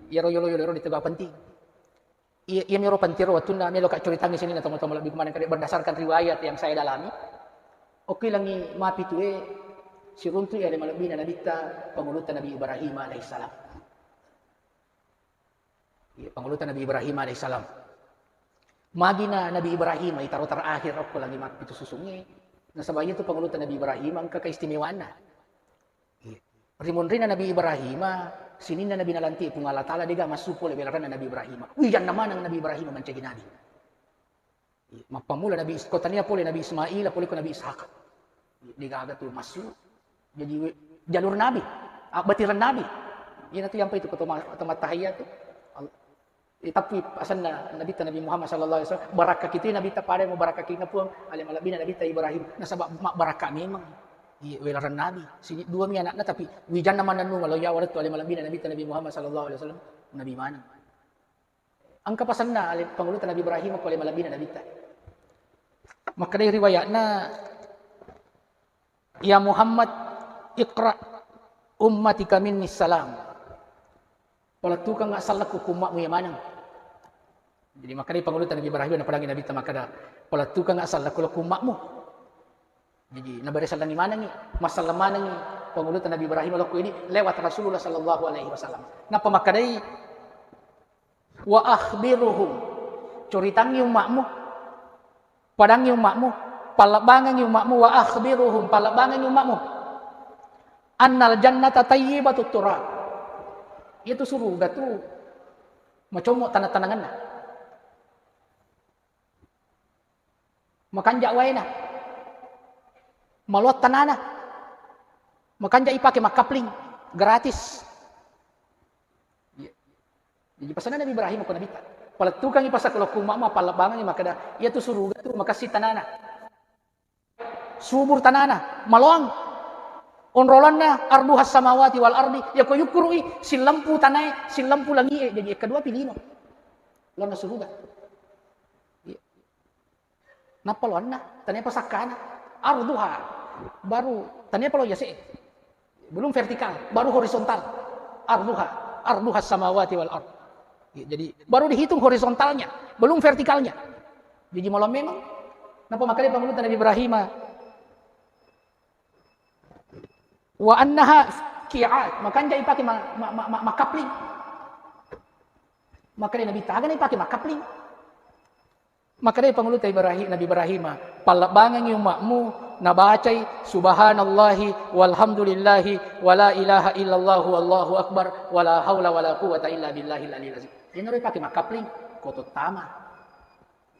Iyaro yolo-yolo ero ditegau penting. Iya, iya miro penting ro wettunna melo ka curitangi sininna tomatoa malebbi kumaneng kade berdasarkan riwayat yang saya dalami. Okko langi mapitue siruntu ale malebbina nabitta pangulutta Nabi Ibrahim alaihissalam. Iya, pangulutta Nabi Ibrahim alaihissalam. Magina Nabi Ibrahim itaro terakhir okko langi mapitu susungnge. Nasaba iyatu pangulutta Nabi Ibrahim engka keistimewaanna. Iya. Rimunrinna Nabi Ibrahim, sininna nabi nalanti Puang Allah Taala dega massu pole welaranna Nabi Ibrahim. Wijanna maneng Nabi Ibrahim mancaji nabi. Iya. Mappamula Nabi Is-, ko tania pole Nabi Ismail, pole ko Nabi Ishak. Iya, degaga tu massu. Jadi we-, jalur nabi, abbatireng nabi. Iyana tu yang itu ketua ma-, ketua matahiyat tu. Al-, Eh, tapi asenna Nabitta Nabi Muhammad sallallahu alaihi wasallam, barakka kitu Nabitta pada mubarakkakina Puang, ale malebbina Nabitta Ibrahim. Nasaba mabbarakka memang. Iya, welaran Nabi. Sini dua mi anakna, tapi wijanna manennu malo ya walettu ale malebbina Nabitta Nabi Muhammad sallallahu alaihi wasallam, Nabi maneng. Engka pasenna ale pangulutta Nabi Ibrahim ko ale malebbina Nabitta. Makkedai riwayatna, "Ya Muhammad, iqra ummatika minni salam." Palettukeng sellekku ku umma'mu iya maneng. Jadi makkedai pangulutta Nabi Ibrahim, napadangi Nabitta makkeda, "Palettukeng sellekku lao ku umma'mu." Jadi nabere sellengngi manengngi, masselleng manengngi pangulutta Nabi Ibrahim lao ku idi lewat Rasulullah sallallahu alaihi wasallam. Nappa makkedai, "Wa akhbiruhum," curitangngi umma'mu, padangngi umma'mu, pallebbangengngi umma'mu, "wa akhbiruhum," pallebbangengngi umma'mu, "annal jannata tayyibatut turab." Iyatu suruga tu macommo tanang-tanangenna. Makanja waena. Maloang tanana. Makanja ipake makkapling. Gratis. Iya. Jadi pasanna Nabi Ibrahim ko Nabitta. Palettukangngi pasakku lao ku umma'mu, pallebbangengngi makkeda, "Iyatu suruga tu makessing tanana. Subur tanana, maloang. Onrolanna arduhas samawati wal ardi." Yako yukkuru'i, sillempu tanae, sillempu langi'e. Jadi kedua pilino. Laonna suruga. Iya. Nappa laonna, tania pasakkana. Arduha. Baru, tania palo yase. Belum vertikal, baru horizontal. Arduha. Arduha samawati wal ard. Ya, jadi, baru dihitung horizontalnya, belum vertikalnya. Jadi, malam memang, napa makanya pangulutta Nabi Ibrahim, "Wa annaha ki'at," makanja ipake ma-, ma-, ma-, ma-, makkapling. Makanya Nabi tagana ipake makkapling. Makkedai pangulutta Ibrahim, Nabi Ibrahim, "Pallebbangengngi umma'mu nabacai subhanallahi walhamdulillahi wala ilaha illallah wallahu akbar wala haula wala quwwata illa billahil aliyil azim." Iyanaro ipake makkapling, ko to tama.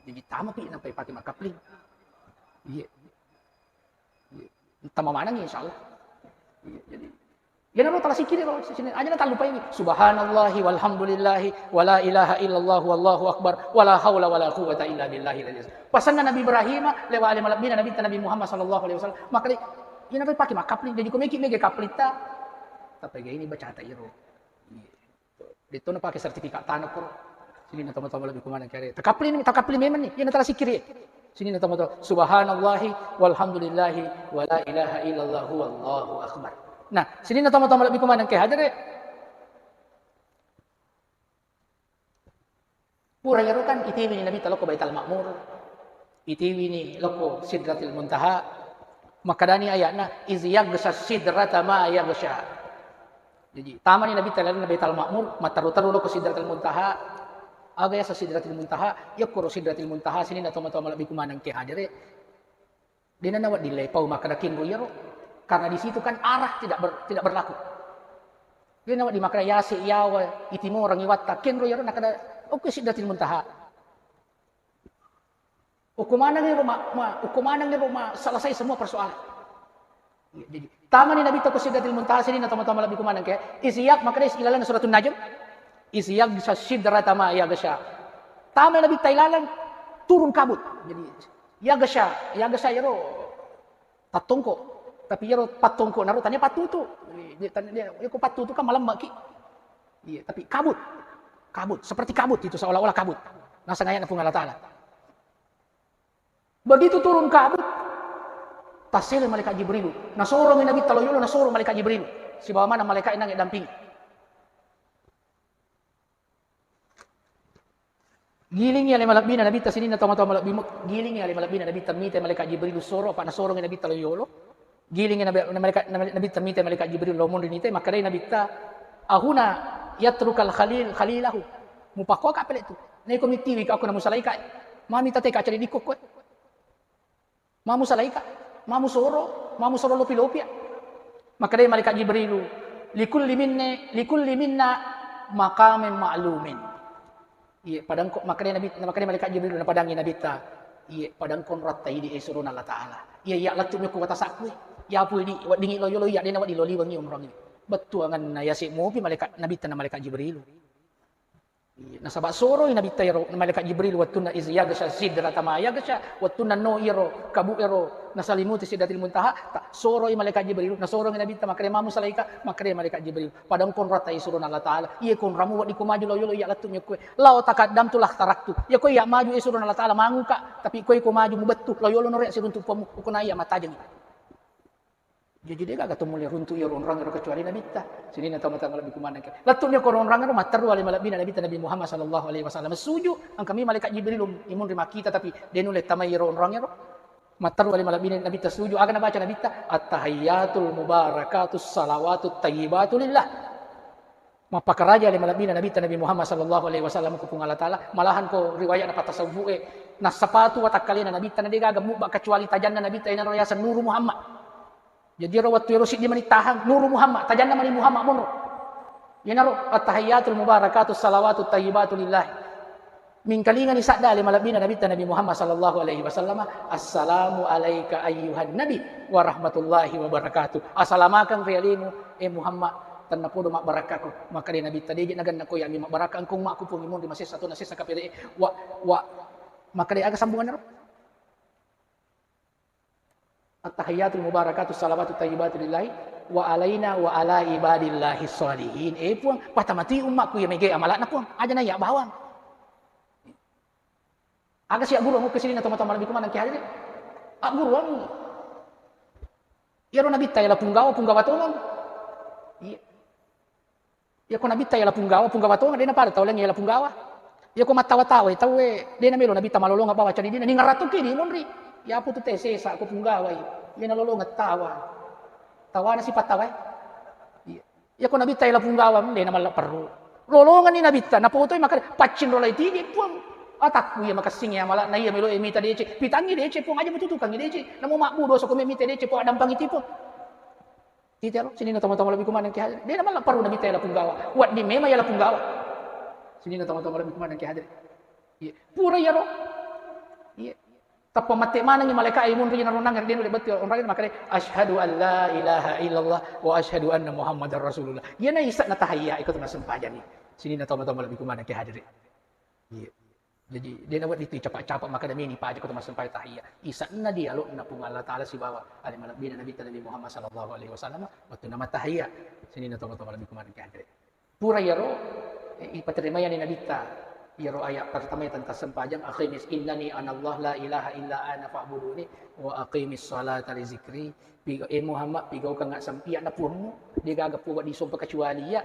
Jadi tama pi nappa ipake makkapling. Iya. Tama maneng, insya Allah. Iya, jadi, iyanaro tala sikkiri ro, sini aja natallupai. Subhanallahi walhamdulillahi wala ilaha illallah wallahu akbar wala haula wala quwwata illa billahil aliyil azim. Pasanna Nabi Ibrahim lewat ale malebbina Nabitta Nabi Muhammad sallallahu alaihi wasallam. Makanya iyanaro pake makkapling, jadi ko meki mega kaplitta. Tapi ini bacata iro. Iya. Detto napake sertifikat tanah koro. Sininna tomatoa malebbi kumaneng kere. Takapling, takapling memang ni. Iya natala sikkiri. Sininna tomatoa, "Subhanallahi walhamdulillahi wala ilaha illallah wallahu akbar." Nah, sininna tomatoa malebbi kumaneng ke hadere. Pura iyaro kan itiwini Nabitta lokko Baital Ma'mur. Itiwini lokko Sidratil Muntaha. Makkedani ayatna, "Iz yaghsha sidrata ma yaghsha." Jadi, tamani Nabitta lalenna Baital Ma'mur, matteru-teru lokko Sidratil Muntaha. Aga yaseng Sidratil Muntaha? Yakkoro Sidratil Muntaha sininna tomatoa malebbi kumaneng ke hadere. Dena nawedding leipau makkeda kenro iyaro. Karena di situ kan arah tidak ber-, tidak berlaku. Dena nawedding makkeda yase iyawa itimoreng iwatta kenro iyaro nakkeda okko Sidratil Muntaha. Uku maneng iro ma-, ma-, uku maneng iro ma-, selesai semua persoalan. Iya, jadi, tamani Nabitta ko Sidratil Muntaha sininna tomatoa malebbi kumaneng ke, iz yagh-, makanya ilalenna Suratun Najm, "Iz yaghsha sidrata ma yaghsha." Tama Nabitta ilalang, turun kabut. Jadi, yaghsha, yaghsha iyaro tattongko. Tapi iyaro pattongko naro tania pattutu. Jadi, tania, iyako pattutu kan malemmeki. Iya, tapi kabut. Kabut, seperti kabut itu, seolah-olah kabut. Naseng ayatna Puang Allah Taala. Begitu turun kabut, Tassele malaikat Jibrilu. Nasoromi Nabitta lo yolo, nasoro malaikat Jibrilu. Sibawa maneng malaikat e nangnge dampingi. Gilingi ale malebbina Nabitta sininna tomatoa malebbimu, gilingi ale malebbina Nabitta mita malaikat Jibrilu soro, apa nasorongi Nabitta lo yolo. Gilingi Nabi, malaikat, Nabi, Nabitta mita malaikat Jibrilu lo monri nita, makkedai Nabitta, "Ahuna yatrukal khalil, khalilahu." Mupakkoa ka pele tu. Neko mitiwi ka aku namusalaika. Mami tate ka cari dikko koe. Mamu salaika, mamu soro, mamu soro lopi-lopia. Makkedai malaikat Jibrilu, "Likulli minne, likulli minna maqamin ma'lumin." Iye, padangko, makkedai Nabi, makkedai malaikat Jibrilu, napadangi Nabitta, "Iye, padangko onratta idi e surona Allah Ta'ala. Iya, iya, lettu mi okko watasakku e. Yapu idi, weddingi lo yolo iya, dena wedding lo liwengi onrong ini." Bettuanganna yase mopi malaikat, Nabitta na malaikat Jibrilu. Iya, nasaba soroi Nabitta iyaro malaikat Jibril wettunna iz yaghsha sidrata ma yaghsha, wettunna no iyaro kabu ero nasalimuti Sidratil Muntaha, ta-, soroi malaikat Jibril, nasorongi Nabitta, makkeda, "Mamu salaika?" Makkeda malaikat Jibril, "Pada engka onratta isurona Allah Ta'ala, iya ko onramu wedding ko maju lao yolo iya lettu mi okkoe. Lau taqaddamtu lakhtaraktu. Iya ko iya maju isurona Allah Ta'ala manguka, tapi ko iko maju mubettu lao yolo nore siruntu puammu, uko na iya mattajengi." Jaji, degaga to mulle runtu iyaro onrong ero kecuali Nabitta. Sininna tomatoa malebbi kumaneng ke. Lettu mi okko onrong ero, matteru ale malebbina Nabitta Nabi Muhammad sallallahu alaihi wasallam. Suju, engkami malaikat Jibril imunri makkita, tapi de nulle tamai iyaro onrong ero. Matteru ale malebbina Nabitta suju, aga nabaca Nabitta? At-tahiyyatul mubarakatus salawatut thayyibatu lillah. Mappakaraja ale malebbina Nabitta Nabi Muhammad sallallahu alaihi wasallam ku Puang Allah Ta'ala. Malahan ko riwayat na patasawwu'e, nassapatu watakkalena Nabitta na degaga mubba kecuali tajanna Nabitta, enaro yaseng Nuru Muhammad. Jadi ero wettu ero siddi mani tahang, Nuru Muhammad, tajanna mani Muhammad monro. Iyanaro, "At-tahiyyatul mubarakatus salawatut thayyibatu lillahi." Mingkalingani sadda ale malebbina Nabitta Nabi Muhammad sallallahu alaihi wasallam, "Assalamu alaika ayyuhan nabi wa rahmatullahi wa barakatuh." Assalamakeng ri alemu, e Muhammad, tennapodo mabbarakako. Makkeda Nabitta, "Deje naganna ko yami mabbarakka, engka ummakku Puang imunri masessa tona sessa kapere wa, wa." Makkeda, aga sambunganna ro? At-tahiyyatul mubarakatus salawatut thayyibatu lillahi wa alaina wa ala ibadillahi sholihin. Eh, Puang, patamati ummakku iya mega amala'na, Puang. Aja na iya bawang. Aga si agguruang okko sininna tomatoa malebbi kumaneng ke hadiri. Agguruang. Iyaro Nabitta yala Punggawa, Punggawa tongeng. Iya. Iyako Nabitta yala Punggawa, Punggawa tongeng, de napada tau laing yala Punggawa. Iyako mattawa-tawai tauwe, de namelo Nabitta malolongeng bawa caridina, ningaratuki di munri. Yaputu te sesa ko Punggawai, iya nalolongeng tawa. Tawana sipattawai. Iya. Iyako Nabitta yala Punggawa, de namalla perru. Lolongenni Nabitta, napotoi makkeda, "Paccinrolai tigi, Puang. Atakku iya makessingi amala'na iya melo e mita deceng. Pitangngi deceng, Puang, aja mututukangngi deceng. Namo mabbu dosa ko me mita deceng, Puang, addampangi ti, Puang." Tite ro, sininna tomatoa malebbi kumaneng ke hadere. De namalla perru Nabitta yala Punggawa. Wedding memang yala Punggawa. Sininna tomatoa malebbi kumaneng ke hadere. Iya. Pura iyaro. Iya. Tappa mate manengi malaika e munri na ronang de nulle bettu onrang makkeda, "Asyhadu an la ilaha illallah wa asyhadu anna Muhammadar Rasulullah." Iyana isa na tahiyya iko to massempajangi. Sininna tomatoa malebbi kumaneng ke hadere. Iya. Jadi, de nawedding tu capa-capa makkeda meni paja ko to massempajang tahiyya. Isanna dialogna Puang Allah Ta'ala sibawa ale malebbina Nabitta Nabi Muhammad sallallahu alaihi wasallam wettunna mattahiyya. Sininna tomatoa malebbi kumaneng ke hadere. Pura iyaro, eh, ipaterimaiani Nabitta iyaro ayat pertama tentang sempajang, "Aqimis innani anallah la ilaha illa ana fa'buduni wa aqimis salata li zikri." Piga-, eh, Muhammad, pigaukengnga semp-, iyana Puammu, degaga Puang wedding sompa kecuali iya.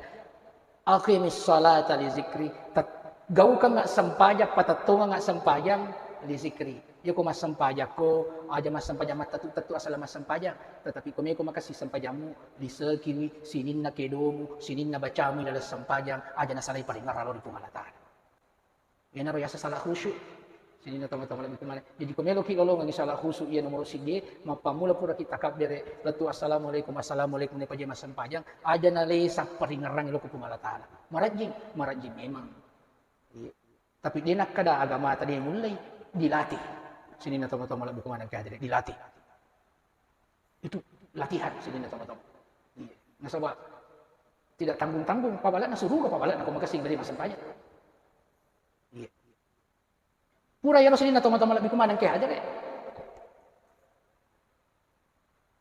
"Aqimis salata li zikri." Tet-, gaukengnga sempajang, patettongengnga sempajang, li zikri. Iyako massempajakko, aja massempajang mattetu-tetu asala massempajang, tetapi ko meko makessing sempajammu, lisekiwi sininna kedomu, sininna bacamu ilaleng sempajang, aja nasalai paringerrang lao ri Puang Allah Ta'ala. Iyanaro yaseng salat khusyuk. Sininna tomatoa malebbi kumaneng. Jadi ko meloki lolongengi salat khusyuk iya nomoro siddi, mappammula puraki takabbere, lettu assalamualaikum, assalamualaikum, nepaja massempajang, aja nalesa paringerrang lao ko Puang Allah Ta'ala. Marajing, marajing memang. Iya. Tapi de nakkeda agamata de mullei, dilatih. Sininna tomatoa malebbi kumaneng ke hadere, dilatih. Itu latihan sininna tomatoa. Iya. Nasaba tidak tanggung-tanggung, pabalana suruga, pabalana ko makessing bere massempajang. Iya. Pura iyaro sininna tomatoa malebbi kumaneng ke hadere.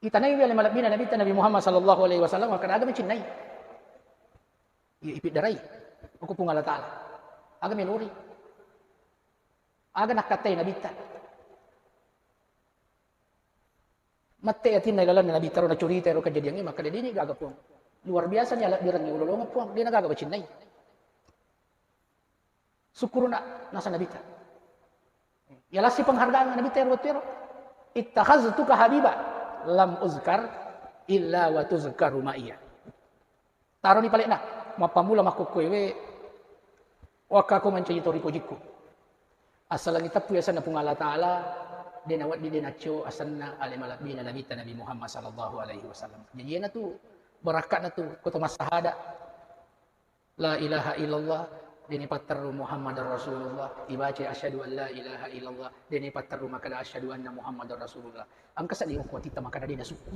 Itanaiwi ale malebbina Nabitta Nabi Muhammad sallallahu alaihi wasallam, makkeda, "Aga macinnai?" Iya, ipiddarai. Okko Puang Allah Ta'ala. Aga melori? Aga nakkattai Nabitta? Mette atinna ilalenna Nabitta ro, nacurita ero kejadiangnge, makkeda, "Dini gaga, Puang. Luar biasa ni alebbirengnge ulolongeng, Puang. Dena gaga bacinnai." Sukkuruna naseng Nabitta. Yalassi penghargaan Nabitta ero wettu ero. "Ittakhaztuka habiba, lam uzkar illa wa tuzkaru ma'iyya." Taroni pale'na, mappammula makkukkuewe, wakkako mancaji to ripojikku. Assalengngi teppu asenna Puang Allah Ta'ala, de nawedding, de naccio asenna ale malebbina Nabitta Nabi Muhammad sallallahu alaihi wasallam. Jadi iyanatu barakka'na tu ko to massahada, la ilaha illallah, deni patterru Muhammadar Rasulullah, ibaca asyhadu an la ilaha illallah, deni patterru makkeda asyhadu anna Muhammadar Rasulullah. Engka seddi okko atitta makkeda de nasukku.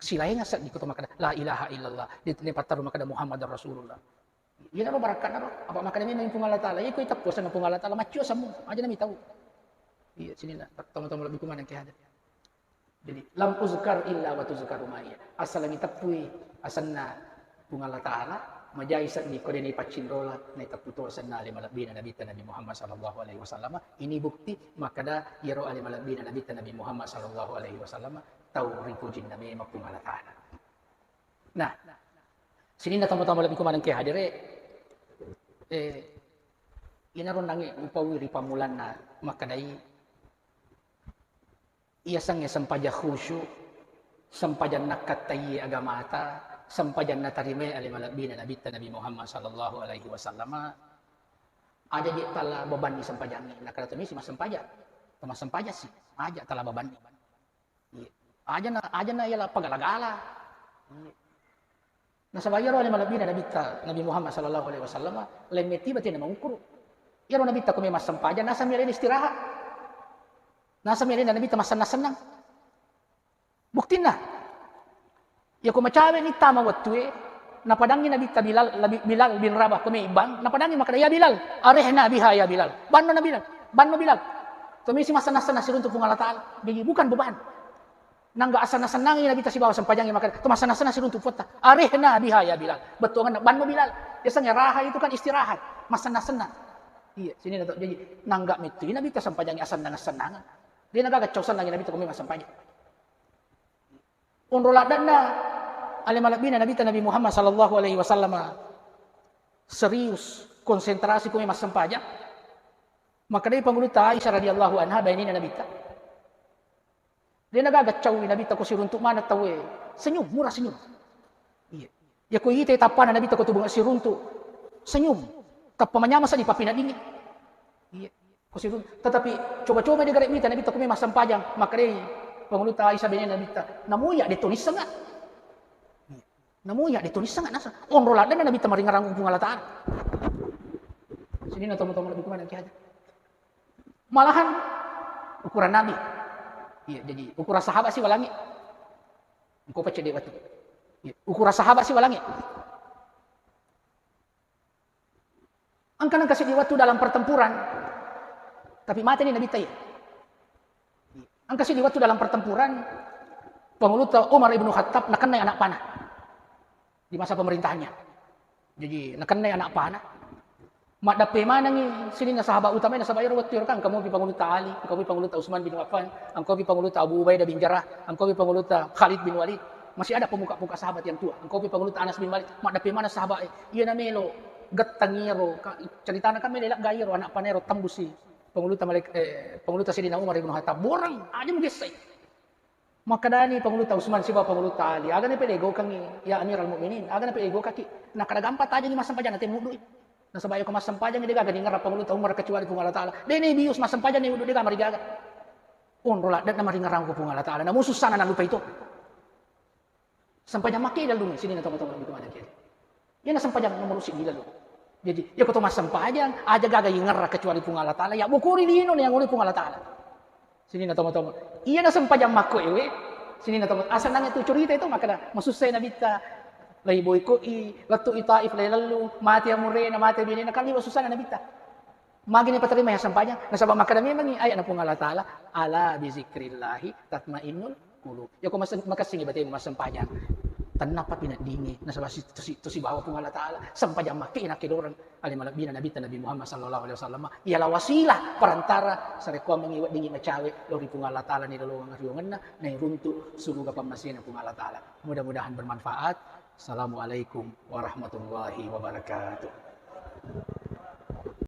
Silainga seddi ko to makkeda la ilaha illallah, deni patterru makkeda Muhammadar Rasulullah. Iyanaro barakka'na ro, apa makkeda memang Puang Allah Ta'ala, iko iteppu asenna Puang Allah Ta'ala, maccio asemmu, aja nami tau. Iya, sininna, tau-tau lebbi kumaneng ke hadir. Jadi, lam uzkar illa wa tuzkaru ma'iyya. Assalengngi teppui asenna Puang Allah Ta'ala, majai seddi ko deni paccinrola, naiteppu to asenna ale malebbina Nabitta Nabi Muhammad sallallahu alaihi wasallam. Ini bukti makkeda iyaro ale malebbina Nabitta Nabi Muhammad sallallahu alaihi wasallam tau ripojinna memang Puang Allah Ta'ala. Nah, sininna tomatoa malebbiku maneng ke hadere, eh, inaro nange upawi ri pammulanna makkedai, iyasengnge sempajang khusyuk, sempajang nakkattaiye agamata, sempajang natarimai ale malebbina Nabitta Nabi Muhammad sallallahu alaihi wasallam, aja je tala bebanni sempajangnge, nakkeda tomisi massempajang, to massempajang si, aja tala bebanni. Iya. Aja na, aja na yala pagala-gala. Iya. Nasaba iyaro ale malebbina Nabitta, Nabi Muhammad sallallahu alaihi wasallam, lemme tiba tena maukkuru. Iyaro Nabitta ko memang sempajang, nasami alena istirahat. Nasami alena Nabitta massennang-sennang. Buktinna, iyako macawe ni tama wettue, napadangi Nabitta Bilal, Nabi, Bilal bin Rabah, ko me ibbang, napadangi makkeda, "Ya Bilal, arihna biha ya Bilal." Banno na Bilal, banno Bilal. Tomisi massennang-sennang siruntu Puang Allah Ta'ala. Jadi bukan beban. Nangga asenna-sennangi Nabitta sibawa sempajangnge makkeda, to massennang-sennang siruntu Puatta. "Arihna biha ya Bilal." Bettuanna, banno Bilal. Biasanya raha itu kan istirahat, massennang-sennang. Iya, sininna to. Jadi, nangga mettui Nabitta sempajangnge asennang-sennang. De nagaga cau sennangi Nabitta ko memang sempajang. Onro ladde'na ale malebbina Nabitta Nabi Muhammad sallallahu alaihi wasallam serius, konsentrasi ko memang sempajang. Makkedai Pangulutta Aisyah radhiyallahu anha, bainena Nabitta, de nagaga caui Nabitta ko siruntu maneng tauwe, senyum, mura senyum. Iya. Iya ko itai tappana Nabitta ko tubung siruntu, senyum. Tappa manyameng seddi pappineddingngi. Iya. Ko siruntu. Tetapi coba-coba de gare mita Nabitta ko memang sempajang, makkedai Pangulutta Aisyah bainena Nabitta, namuya de to nissengnga. Iya. Namuya de to nissengnga naseng. Onro ladde'na Nabitta maringerrang Puang Allah Ta'ala. Sininna tomatoa malebbiku maneng ke hadir. Malahan ukuran Nabi. Iya, jadi ukuran sahabat siwalangi. Engko pacedde wettu. Iya, ukuran sahabat siwalangi. Engka nengka seddi wettu dalam pertempuran, tapi mateni Nabitta iya. Engka seddi wettu dalam pertempuran, Pangulutta Umar ibnu Khattab nakennai anak panah di masa pemerintahannya. Jadi, nakennai anak panah. Maddeppe manengngi sininna sahabat utamae, nasaba iyaro wettu iyaro kan engka mopi Pangulutta Ali, engka mopi Pangulutta Utsman bin Affan, engka mopi Pangulutta Abu Ubaidah bin Jarrah, engka mopi Pangulutta Khalid bin Walid. Masih ada pemuka-pemuka sahabat yang tua. Engka mopi Pangulutta Anas bin Malik, maddeppe maneng sahabat e. Iyana melo gettang iyaro, ka-, ceritana kan melo lagga iyaro anak panah ero tembusi Pangulutta Malik, eh, Pangulutta Sayyidina Umar ibnu Khattab. Borang, aja mugessai. Makkedani Pangulutta Utsman sibawa Pangulutta Ali, "Aga napedegokengngi, ya Amiral Mukminin? Aga napedegokaki?" Nakkeda, "Gampang tajengngi massempajang, nate muddui." Nasaba iyako massempajang de gaga ningerrang Pangulutta Umar kecuali Puang Allah Ta'ala. De nabius massempajang ni uddu de gaga marigaga. Onro ladde'na maringerrang ko Puang Allah Ta'ala. Namu sussana nalupai to. Sempajang makke dalungnge, sininna tomatoa malebbiku maneng ke. Iyana sempajang nomor siddi lalu. Jadi, iyako to massempajang, aja gaga ingerrang kecuali Puang Allah Ta'ala, ya bokori lino ni yang oleh Puang Allah Ta'ala. Sininna tomatoa. Iyana sempajang makko ewe, sininna tomatoa. Asal nanya tu cerita itu, makkeda, masussai Nabitta, lai boikoi, lettu i Taif, lai lalu, mati amurena, mati benena, kan liwa sussana Nabitta. Magi napaterima ya sempajang? Nasaba makkeda memangngi ayatna Puang Allah Ta'ala, "Ala bizikrillahi tatmainnul qulub." Iyako mas-, makessingi batemu massempajang, Kenapa pineddingi? Nasaba si-, tosi-, tosi bawa Puang Allah Ta'ala. Sempajang makke inakke doreng ale malebbina Nabitta Nabi Muhammad sallallahu alaihi wasallam. Ialah wasilah perantara sarekkuammengngi weddingngi macawe lao ri Puang Allah Ta'ala nailolongeng riwangenna, nairuntu suruga pammasena Puang Allah Ta'ala. Mudah-mudahan bermanfaat. Assalamualaikum warahmatullahi wabarakatuh.